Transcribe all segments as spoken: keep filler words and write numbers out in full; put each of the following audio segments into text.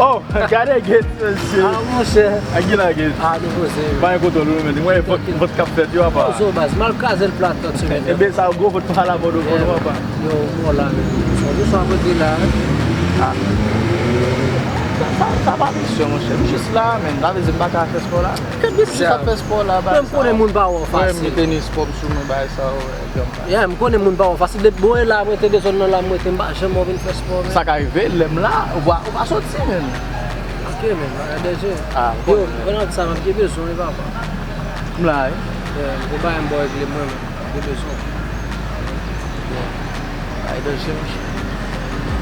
Oh, gade Gates, mesye. Ah, monchè. Ak ki la Gates? Ah, nou poze, wi. Pa gen kontwòl, wi, men. Mwen, vòt, vòt k ap fèt, yo, apa. Poze, baz. M al kraze l plat lòt semèn nan. Enben, sa gwo vòt pa la, bòdò, bòdò, apa. Yo, mò la, men. Sa, nou sa mande la, wi. Ah. Sa, sa, sa pa misyon, monchè. M jis la, men. Sa vle di m pa ka fè spò la. Kèt misye ap fè spò la, bagay sa. Mwen, m konnen moun pa wè w fasil. Mwen, m mete ni spò m sou mwen, bagay sa, wè, granm pa. Yeah, m konnen moun pa wè w fasil. Depi bon e la, mwen te de zòn nan la, mwen te, m pa janm wè w vin fè spò, men. Sa ka rive, lè m la, ou pa, ou pa soti, men. Ok, men, bagay danje. Ah, m konnen. Yo, konnen sa, m ap gen bezwen w, papa. M la, wi. Yeah, m gen bagay m ba w regle mwen, men. M gen bezwen w. Yeah. Bagay danje, monchè.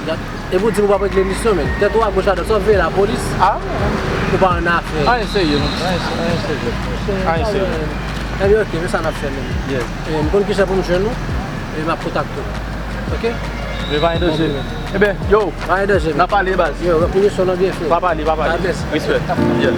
Gad. Epi w di m w ap regle misyon, men. Tèt ou a goch ladan, sa w veye lapolis? Ah, wi. Ou pa annafè. Anyen serye, non. Anyen, anyen serye. Anyen serye. Ebyen, ok, men sa n ap fè, men. Yeah. E, m konn kijan pou m jwenn ou, e m ap kontakte w. Ok? Men pa gen danje. Bon, men. Ebyen, yo, pa gen danje, men. N a pale, baz. Yo, repinisyon nan byen fè. Pa pale, pa pale. Ah, mèsi. Respè. Yeah.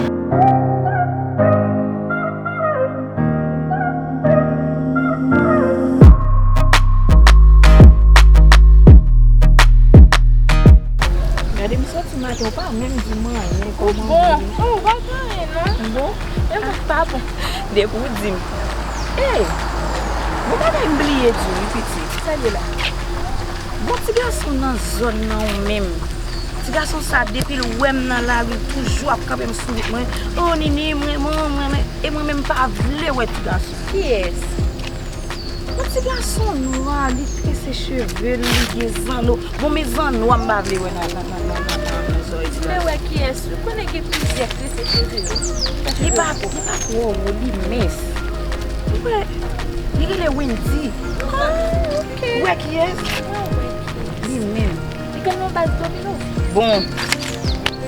Gade m soti maten, ou pa menm di m anyen, kòman w ye? Ou bon? Oh, ou pa gen anyen, non. Bon? E mwen pa bon. Depi w di m. Ey! Bon bagay m bliye di w, wi, pitit. Sa l ye la? Bon, ti gason nan zòn nan ou menm. Ti gason sa, depi l wè m nan lari, l toujou ap kanpe m sou wout mwen. Oh, Nini, m renmen w, m renmen. E mwen menm, m pa vle wè ti gason. Kiyès? Yon ti gason nwa, li trese cheve l, li gen zanno. Bon, men zanno a m pa vle wè nan, nan, nan zòrèy ti gason. Vle wè kiyès? Ou konnen gen plizyè trese cheve yo. Li pa, li pa twò wo, li mens. Ou wè, li rele Wendy. Ah, ok. Ou wè kiyès? Mwen wè kiyès. Li menm. Li gen non baz domino. Bon,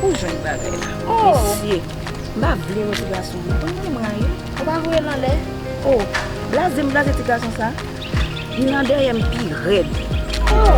ou jwenn bagay la. Oh. Mesye, m pa vle wè ti gason an. Ou konn ki mwen ye? Ou pa voye l anlè? Oh, blaze m blaze ti gason sa. Li nan dèyè m pi rèd. Oh.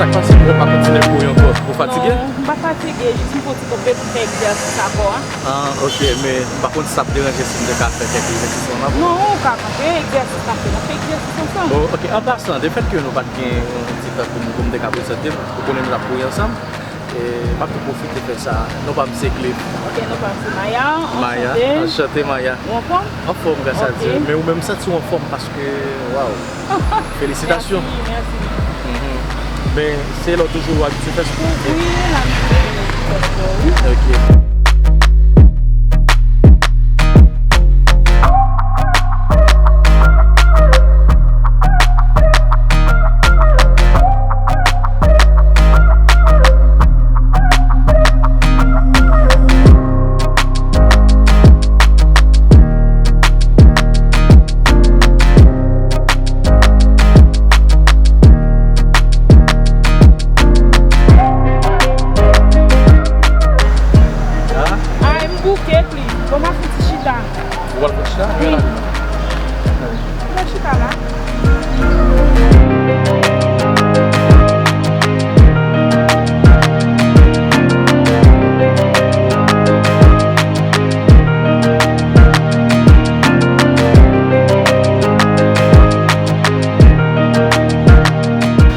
Sa k pase pou w pa kontinye kouri ankò? Ou fatige? Non, m pa fatige, jis m fè yon ti kanpe pou m fè egzèsis a kò a. Ah, ok, men m pa konn si sa ap deranje si m te ka fè kèk egzèsis ansanm avè w. Non, ou ka kanpe, egzèsis n ap fè, n ap fè egzèsis ansanm. Oh, ok, an pasan, de fèt ke nou pa t gen yon ti tan pou m, pou m te ka prezante m, ou konnen nou t ap kouri ansanm. E, m ap tou pwofite fè sa. Non pa m se Cliff. Ok, non pa m se Maya. Maya, anchante. Anchante, Maya. Ou anfòm? Anfòm, gras a Dye. Ok. Men ou menm, m santi w anfòm paske, waw. Felisitasyon. Mèsi, mèsi. Mhm. Men se lè w toujou abitye fè spò? Wi, m abitye fè spò, wi. Ok. Ay, m bouke plis. Bon, m ap fouti chita. Ou pral fouti chita? Wi. Mwen chita la.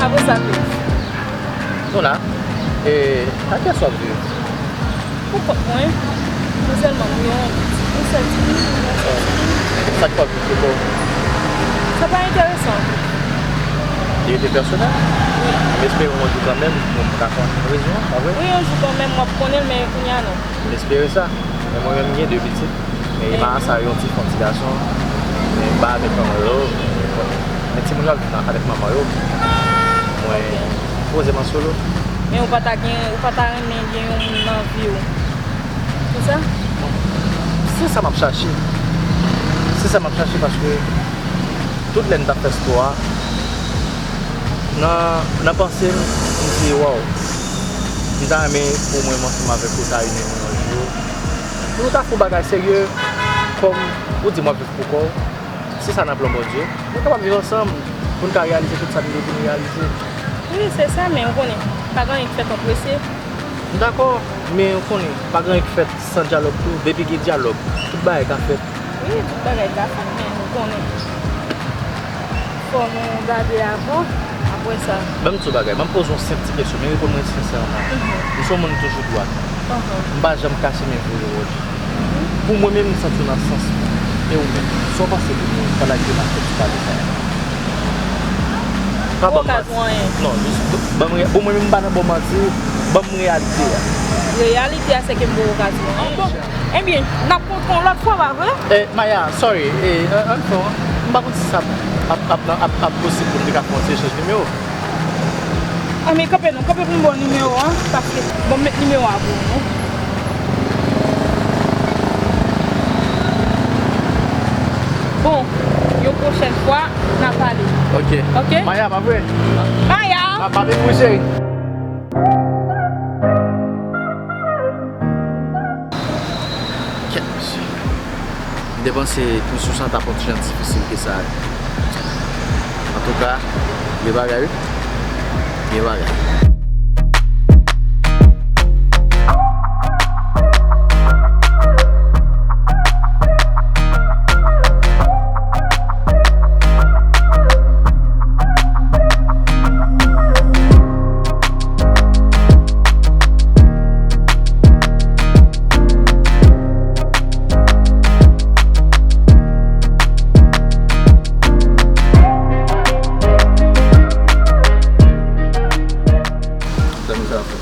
Apre sa, Felix. Nou la. E, ak kiyès w ap viv? Pou kont mwen. Mwen sèlman, m gen yon, yon sèl timoun, yon sèl timoun. Sa k fè w ap viv pou kò w? Sa pa enteresan. Li rete pèsonèl? Wi. M espere yon jou kanmenm, mwen ka konn rezon an, pa vre? Wi, yon jou kanmenm, m ap konnen l, men kounye a non. M espere sa. Men mwen menm, m gen de pitit. Men e pa sa, yon ti fi, yon ti gason. Men m pa avèk manman yo, men konnen. Men timoun yo ap viv nan, avèk manman yo. Mwen poze m an solo. Men ou pa ta gen, ou pa ta renmen gen yon moun nan vi w? Pou sa? Se sa m ap chache. Se sa m ap chache paske tout lè n t ap fè spò a, nan, nan panse m, m di, waw, m ta renmen pou mwen, m ansanm avèk ou, ta ini nou yon jou. Pou nou ta fè yon bagay serye, kòm ou di m w ap viv pou kò w. Se sa nan plan Bondye. Nou kapab viv ansanm pou n ka reyalize tout sa n vle pou n reyalize. Wi, se sa, men ou konnen, pa gen anyen k fèt an prese. M dakò, men ou konnen, pa gen anyen k fèt san dyalòg tou. Depi gen dyalòg, tout bagay ka fèt. Wi, tout bagay ka fèt, men ou konnen, fò nou gade avan, apre sa. Ban m di w bagay, ban m poze w yon senp ti kesyon, men reponn mwen sensèman. Mhm. M se yon moun toujou dwat. Mhm. M pa janm kache men vre wòch. Pou mwen menm, m santi w nan sans mwen. E ou menm, sa w panse pou mwen pandan ke n ap fè ti pale sa a? Pa ban m manti. Non, jis ban m re-, pou mwen menm, m pa nan ba w manti, ban m reyalite a. Reyalite a, se ke m ba w okazyon. Bon, ebyen, n ap kontre yon lòt fwa, pa vre? Eh, Maya, sorry, eh, an, an, non, m pa konn si sa ap, ap, ap, ap, ap posib pou n te ka fè yon ti echanj nimewo. Anben, kanpe non, kanpe pou m ba w nimewo a, paske, bon, m met nimewo a pou ou non. Bon, yon pwochèn fwa, n a pale. Ok. Ok? Maya, pa vre? Maya! Pa, pa vin pou cheri. Kèt mesye. M te panse kondisyon sa t ap yon ti jan difisil ke sa. Antouka, gen bagay wi. Gen bagay. Zanmi, sa fè.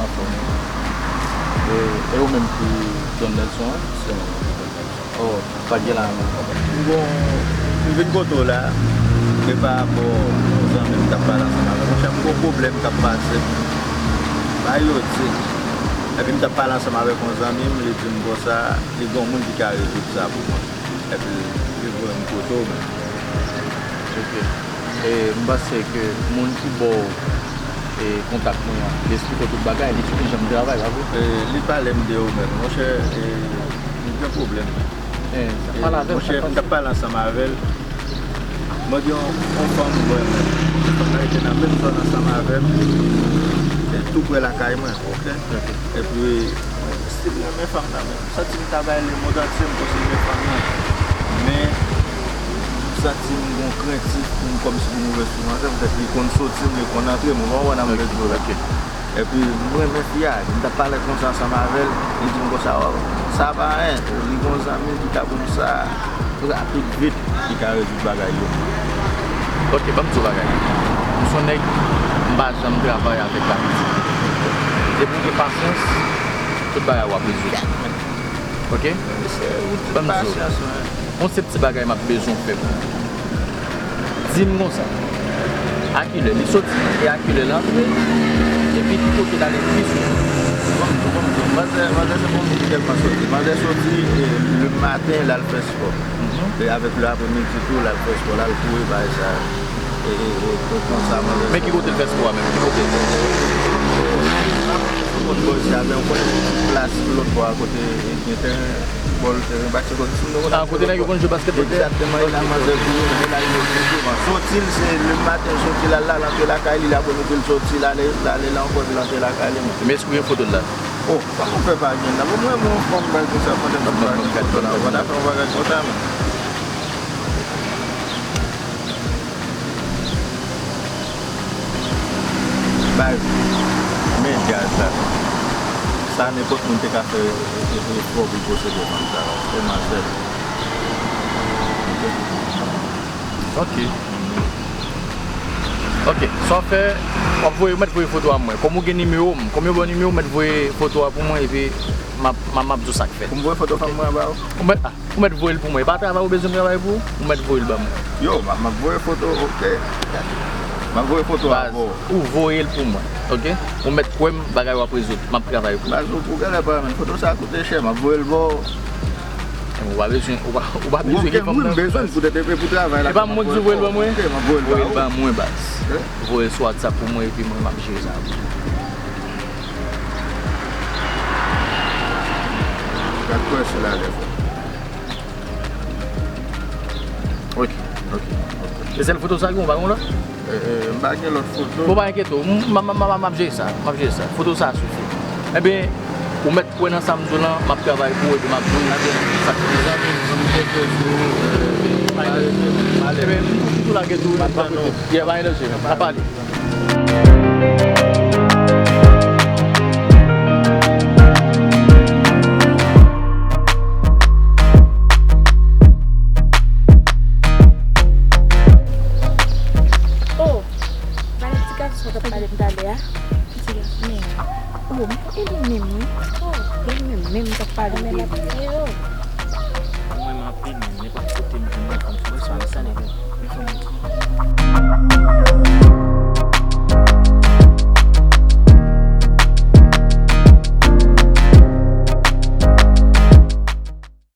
Anfòm. E, e ou menm ki John Nelson an? Se mwen menm ki John Nelson. Oh, sa k gen la menm? M gon, m vin kote w la, se pa rapò yon zanmi m t ap pale ansanm avè m. Monchè, m gon pwoblèm k ap pase m. Bay yo di. Epi m t ap pale ansanm avèk yon zanmi m, li di m konsa, li gon moun ki ka rezoud sa pou mwen. Epi, li voye m kote w menm. Ok. E, m panse ke moun ki ba w, e, kontak mwen an, li esplike w tout bagay, li di ki jan m travay, pa vre? E, li pale m de ou menm. Monchè, e, m gen pwoblèm. E, sa, e, pale avè m, monchè, sa k pase? M t ap pale ansanm avè l. Mwen gen yon, yon fanm mwen renmen. Fanm nan rete nan menm zòn ansanm avè m. E, tou prè lakay mwen, ok? Ok. Epi, m still renmen fanm nan, men m santi m ta bay lemond antye m pou sove fanm nan. Men, m santi m gon krentif pou m kòmsi pou m ouvè sou manzè, poutèt li konn soti m, li konn antre m, ou konprann sa m vle di w la. Ok. Epi, m renmen fi a, epi m t ap pale konsa ansanm avè l, li di m konsa, oh, sa pa anyen, li gon zanmi ki ka ban m sa. Rapid, vit, li ka rezoud bagay yo. Ok, ban m di w bagay. M se yon nèg, m pa janm travay avèk lapiti. Depi w gen pasyans, tout bagay w ap rezoud. Ok? Ban m di w. Yon senp ti bagay m ap bezwen w fè pou mwen. Di m konsa. A kilè li soti e a kilè l antre? Epi ki kote l ale pi souvan? Bon, bon, bon, manzè, manzè se pa yon moun ki tèlman soti. Manzè soti, e, le maten, l al fè spò. Mhm. E avèk le apremidi tou, l al fè spò, l al kouri, bagay sa. E, e, e, e konsa, manzè. Men ki kote l fè spò a menm? Ki kote? Ou konn bò isi a, men ou konnen plas lòt bò a kote gen teren, bòl teren basketball, si nou konn... Ah, kote nèg yo konn jwe basketball. Egzakteman, e la manzè kouri, e la li monte souvan. Soti l, se le maten, soti l al la, l antre lakay li, l apremidi l soti, l ale, l ale la ankò, l antre lakay li. Men èske w gen foto l la? Oh, kòman w fè pa gen la? Bon, mwen, mwen, yon fanm bay konsa, pandan m ap fè yon bagay konsa, men. Bay, men djaz la. Sa, nenpòt moun te ka fè, e, e, efò pou l posede fanm sa. Se manzè. Ok. Ok, sa w fè, w ap voye, w mèt voye foto a mwen. Kòm ou gen nimewo m, kòm yo ba w nimewo, w mèt voye foto a pou mwen, epi M ap, m ap, m ap di w sa k fèt. Pou m voye foto fanm mwen an ba ou? Ou mèt, ah, ou mèt voye l pou mwen. E pa travay ou bezwen m travay pou ou? Ou mèt voye l ban mwen. Yo, m ap, m ap voye foto, oke. M ap voye foto a ba ou. Ou voye l pou mwen, oke? Ou mèt kwè m, bagay w ap rezoud. M ap travay pou ou. Baz, ou, ou genlè pa renmen. Foto sa a koute chè, m ap voye l ba ou. Ou pa bezwen, ou pa, ou pa bezwen gen fanm nan. M bezwen l poutèt epi pou travay la. E pa mwen ki di w voye l ban mwen? Oke, m ap voye l ba ou. Voye l ban mwen, baz. Voye l sou WhatsApp pou mwen, epi mwen, m ap jere sa pou ou. Gad kwè sila lè fò. Ok, ok, ok. Se sèl foto sa ki ou pa gen lòt? Eh, eh, m pa gen lòt foto. Bon, pa enkyete w. M, m, m, m, m ap jere sa. M ap jere sa. Foto sa a sifi. Ebyen, ou mèt kwè nan sa m di w lan, m ap travay pou ou epi m ap di w sa k fèt. Mezanmi, m te jwe sou, eh, malè. Ebyen, m toujou lage tou. M ap ba nou. Yeah, pa enkyete w. N ap pale. Oh, pa gen ti gason k ap pale m talè a? Ki ti gason? Men, oh, e li menm, wi. Oh, e li menm, menm k ap pale m. Mwen, m anpil, men nenpòt